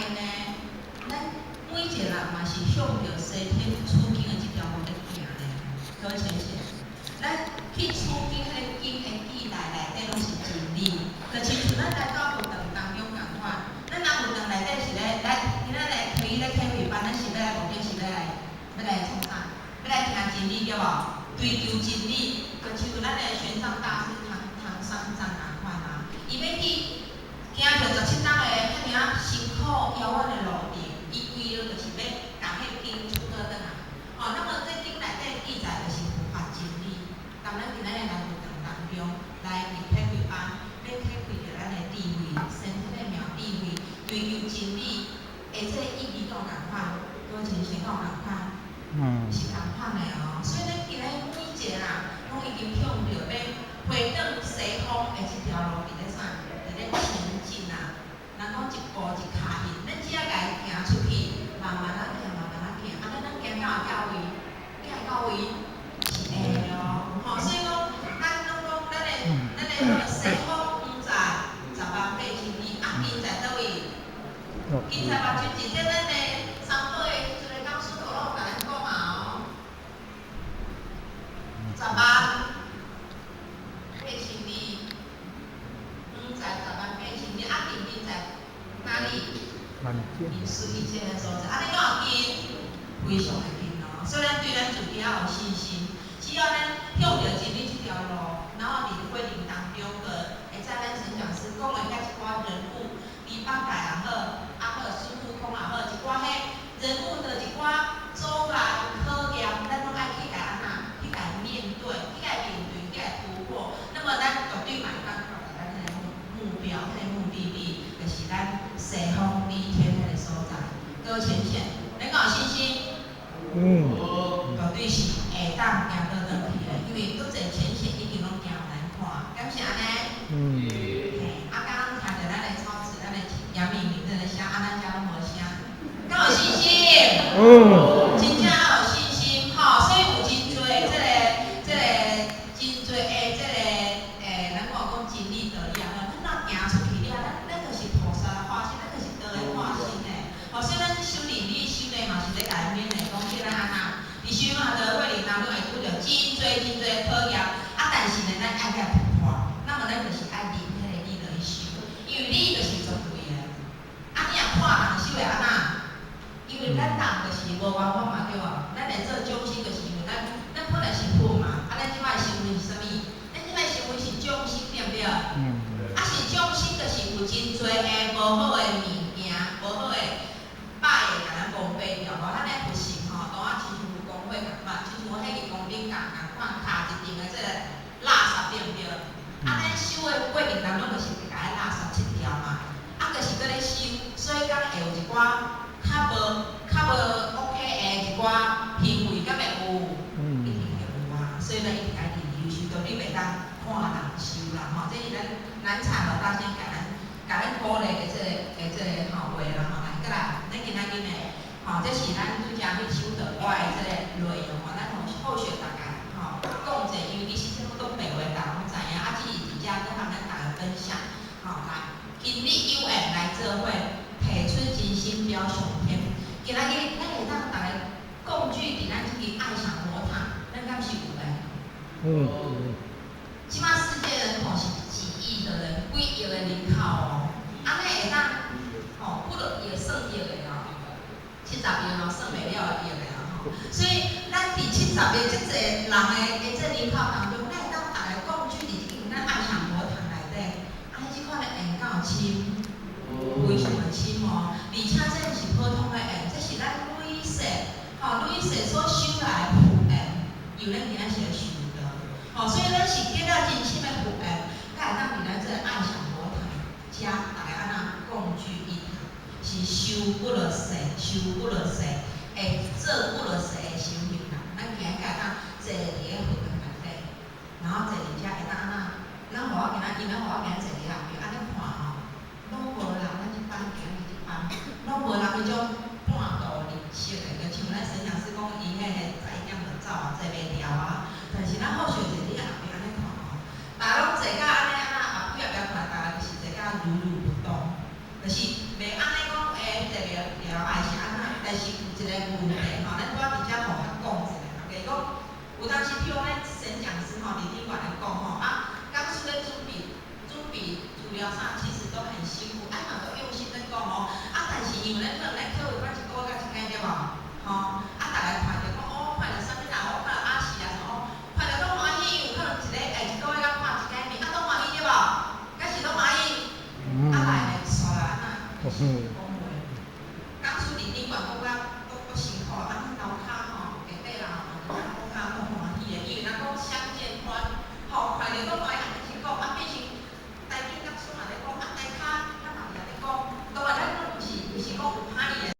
現呢，咱每一個人嘛是向著西天取經的這條路咧行呢，各位淺顯。咱去取經彼个經的記載內底攏是真理，就親像咱來到佛堂當中仝款，咱來佛堂內底是咧來，今仔來開咧體會班，咱是欲來目的是欲來欲來創啥？欲來聽真理對無？追求真理，就親像咱的玄奘大師唐唐三藏仝款啊，伊欲去行著17冬的遐爾仔辛苦遙遠的路程，伊為了就是欲共彼個經出倒轉來。吼，那麼這經內底記載就是佛法真理。當咱今仔日來佛堂當中來佇體會班，欲體會著咱的智慧，先天的妙智慧，追求真理，的這個意義敢有仝款？各位親像敢有仝款？是仝款的哦。所以咱今仔日每一個人，攏已經向著欲回轉西方的這條路佇咧啥？佇咧前進啊！人講一步一跤印，咱只要共伊行出去，慢慢仔行，慢慢仔行，啊，咱行到遐位，行到位是會的哦。吼，所以講，咱攏講咱的彼個西方遠在10萬八千里，啊，近在佗位？近在目睭一這咱的三寶的一个講師都攏有共咱講啊哦，十萬八千里，遠在十萬八千里，啊，近近在哪裡？近隨這个所在，按呢敢有近？非常的近哦。所以咱對咱自己要有信心，只要咱向著真理這條路，然後佇過程當中，閣會在咱陳講師講的遐一寡人物，豬八戒也好，啊好孫悟空也好，一寡彼人物的一寡阻礙考驗，咱攏愛去共按怎？去共面對，去共面對，去共突破。那麼咱絕對嘛會當到達咱彼個目標，彼個目的地，就是咱西方理天彼個所在。各位淺顯，咱敢有信心？嗯。絕對是會當行倒轉去的，因為拄則淺顯已經攏行予咱看，敢是按呢？嗯。嘿，啊，剛剛聽著咱的操持，咱的楊敏敏這个聲，啊，咱遮攏無聲，敢有信心？嗯。真正要有信心吼，所以有真濟這個真濟的這個咱講講真理道理啊，咱若行出去了，咱就是菩薩的化身，咱就是道的化身呢。吼，所以咱修靈力修的嘛是咧共勉的，講叫咱按怎？佇修行的過程當中會拄著真濟真濟考驗，啊，但是呢，咱愛共突破，那麼咱就是愛認彼個理落去修，因為理就是絕對的。啊，你若看人修會按怎？因為咱人就是無圓滿嘛，對無？咱會做眾生，就是因為咱本來是佛嘛，啊，咱這擺身份是啥物？咱這擺身份是眾生，對毋對？嗯。啊，是眾生，就是有真濟的無好的物件，無好的歹的，共咱蒙蔽掉。無咱的佛性吼，當啊親像有光火仝款，親像我彼個宮頂仝仝款，卡一定的這個垃圾，對毋對？啊，咱修的過程當中，就是會共彼垃圾切掉嘛。啊，就是閣咧修，所以講會有一寡較無 OK 的一寡行為，敢會有？一定會有啊。所以咱一定愛認理修，絕對袂當看人修啦吼。這是咱南禪老大仙共咱鼓勵的這個吼話啦吼。來，閣來，咱今仔日呢，吼，這是咱拄才去修道歌的這個內容吼，咱予後續大家吼講者，因為其實這攏白話，大家攏知影，啊，只是佇遮閣通咱大家分享。吼，來，今日有緣來做伙，提出真心飆上天。今仔日咱會當逐个共聚佇咱這間愛想佛塔，咱敢是有緣？嗯。這馬世界人口是幾億的人，幾億的人口哦，按呢會當吼，幾落億算億的哦，七十億哦，算袂了的億的哦吼。所以咱佇七十億這濟人的這人口當中，咱會當逐个共聚佇這間咱愛想佛塔內底，按呢這款的緣敢有深？非常的深哦，而且這毋是普通的緣，這是咱累世吼累世所修來的福緣，由咱今仔是來修道，吼，所以咱是結了真深的福緣，才會當佇咱這個愛想佛塔遮，逐个按怎共聚一堂，是修幾落世，修幾落世，會做幾落世的修行人，咱今日才會當坐佇个佛堂內底，然後坐佇遮會當按怎？咱予我今仔，因咧予我今仔坐佇後壁，按呢看吼，攏無人，咱這班今日這班，攏無人彼種半途離席的，就像咱沈講師講，伊彼個11點就走啊，坐袂牢啊。但是咱後續坐佇後壁按呢看吼，逐家攏坐甲按呢按怎，後幾後壁看，逐家就是坐甲如如不動，就是袂按呢講，坐對，愛是按怎？但是有一個問題吼，咱拄仔佇遮吼較講一下，大家講，有當時譬如咱沈講師吼，佇頂懸來講吼，啊，講師咧準備資料啥，其實都很辛苦，啊嘛都用心咧講吼，啊，但是因為咱可能咱體會過一個月一擺對無？吼，